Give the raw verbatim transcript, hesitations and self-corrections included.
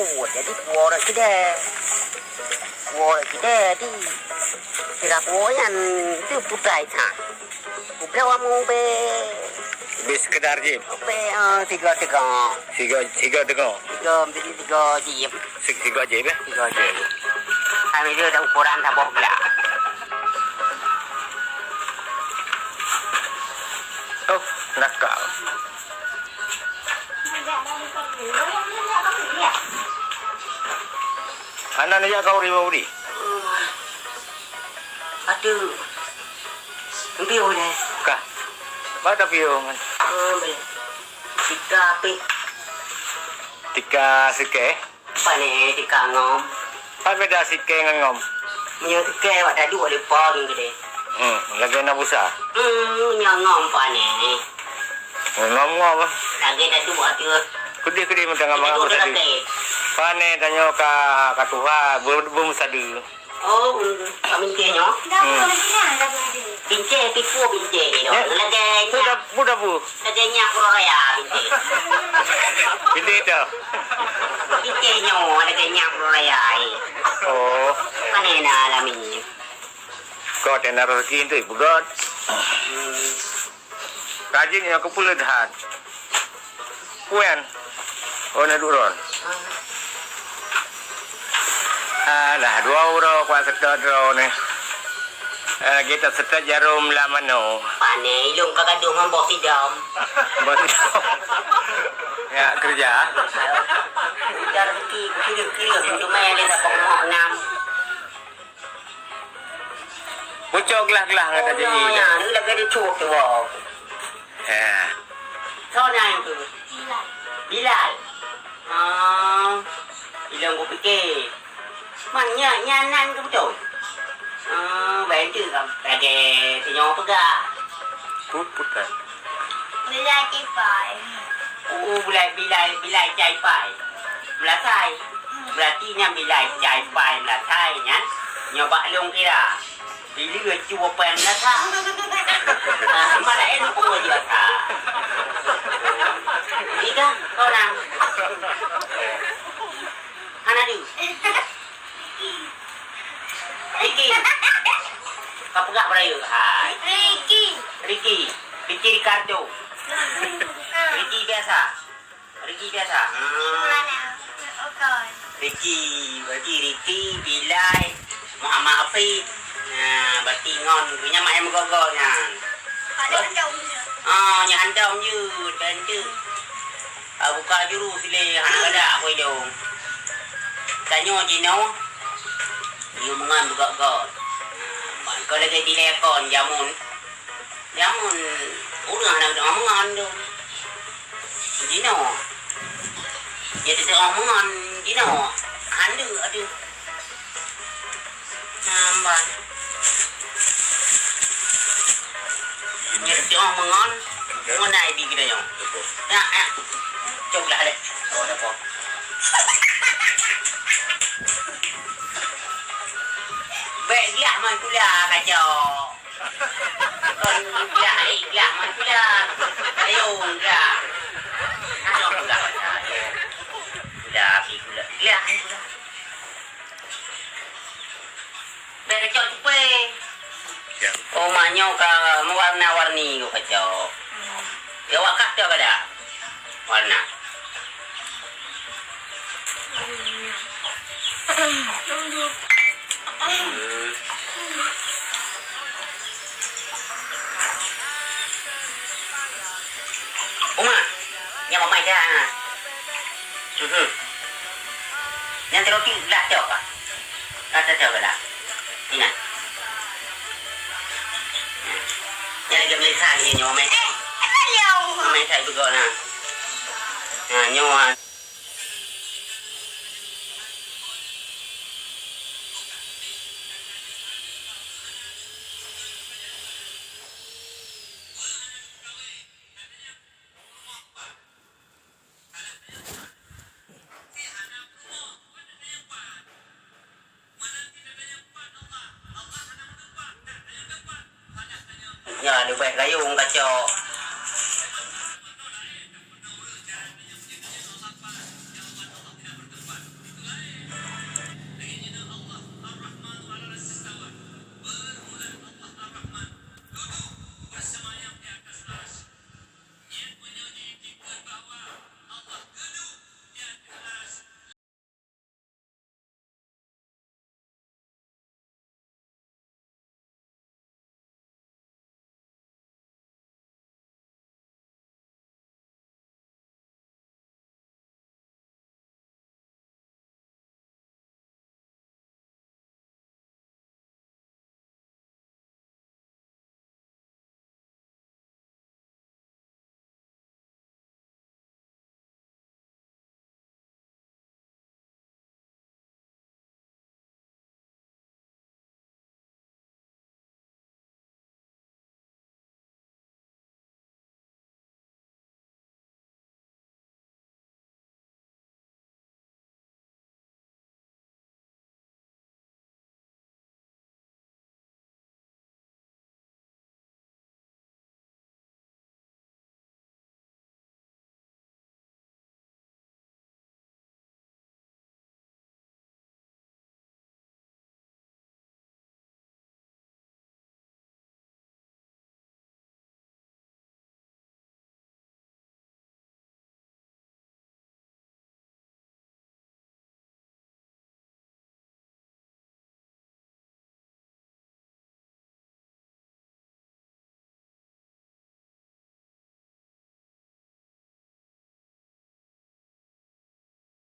Oh, jadi puwoe rot sideh. Puwoe rot sideh di. Sira puwoe nyan tu putai that. Puwoe kamu be. Be sekedar jip. Be, eh, tiga-tiga. Tiga, tiga tengok. Tiga, beli tiga jip. Sig-, tiga jip, eh? Tiga jip. Kami dia ada ukuran saboh belah. Oh, nakal. Hana neujak kau ri Maudi? Aduh. Piôh deh. Kah. Ba tapiôh ngon? Ah, boleh. Tika api. Tika sikeh? Pane tika ngom. Apa beda sikeh ngon ngom? Meunyoe sikeh awak tadu oleh po ngon gede. Hmm, lagèe na busa. Hmm, meunyoe ngom pane. Ngom-ngom. Lagèe tadu ateueh. Kudeh-kudeh mantong abang. Itu tadi. Pane tanyoe ka, ka tuha, bu-, bu meusadeue. Oh, ka binteh nyoe? Hmm. Binteh, pipu binteh nyoe. Ya. Lagèe nyak. Buda, buda bu. Lagèe nyak Puraya binteh. Binteh itu. Binteh nyoe lagèe nyak Puraya, eh. Oh. Pane na alami. Kau tena rezeki tu, bugot. Hmm. Rajin nyoe keupeuleuet that. Kuén. Oh, na duron. Alah, dua uroe kuat seutôt droe nyoe. Eh, kita seutôt jarum lam manoe. Pane, ilong ka gadoh ngon boh sidom. Boh sidom. Ya, kerja. Ujar ki, kira-kira, cuma yang dia dapat ngok enam. Pucok gelah-gelah ngon tajak. Oh, ya, ni lagèe dicut tu, wow. Ya. Soe nyan tu? Bilal. Oh, ilong kupike. Man, nya, nya nan ke beutôi? Oh, baik tu, lagèe sinyoe peugah. Put, put, kan? Bilai cai pai. Oh, bilai, bilai, bilai cai pai. Meulasai. Berarti nyan bilai cai pai meulasai nyan. Nyoe bak lôn kira. Bila cua pai meulasai. Ah, malaén pun aja rasa. Ida, orang. Hana di. Ricky. Ka peugah beuraya. Hai. Ricky. Ricky. Ricky Ricardo. Ricky biasa. Ricky biasa. Hmm. Ricky, berarti Ricky, Bilai, Muhammad Afiq. Nah, berarti ngon, nyan mak ayam gogo nyan. Ada andong je. Ah, nyan andong je. Dan tu. Ah, buka juru sileh, hana galak aku idong. Tanyoe jinoe, you mengan beugöt-göt. Ban kau lagèe dilèe kon jameun. Jameun ureueng hana geuteupeue mengan tu. Jinoe. Jadi teupeue mengan jinoe. Handeuk ateueh. Namban. Nyoe teuh mengon, mengon ai bi geutanyoe. Ya, ya. Cok lah deh. Oh, ada apa? Bèk glah man kula kacau. Kon glah, eh, glah man kula. Ayo, glah. Ayo, glah. Glah, api kula. Glah, api kula. Bèk kacok cupé. Ya. Oh, mak nyoe ka meuwarna-warni keu kacok. Ya, awak kah teuh kada warna. Hmm. Uma, nyang mamai dah. Mhm. Nyang teroti belah cok, Pak. Rasa cok belah. Ingat. Nyang lagi melisa ni nyoe, meh. Meh saya juga nah. Nah, nyoe. Ya, leubeh gayung kacok.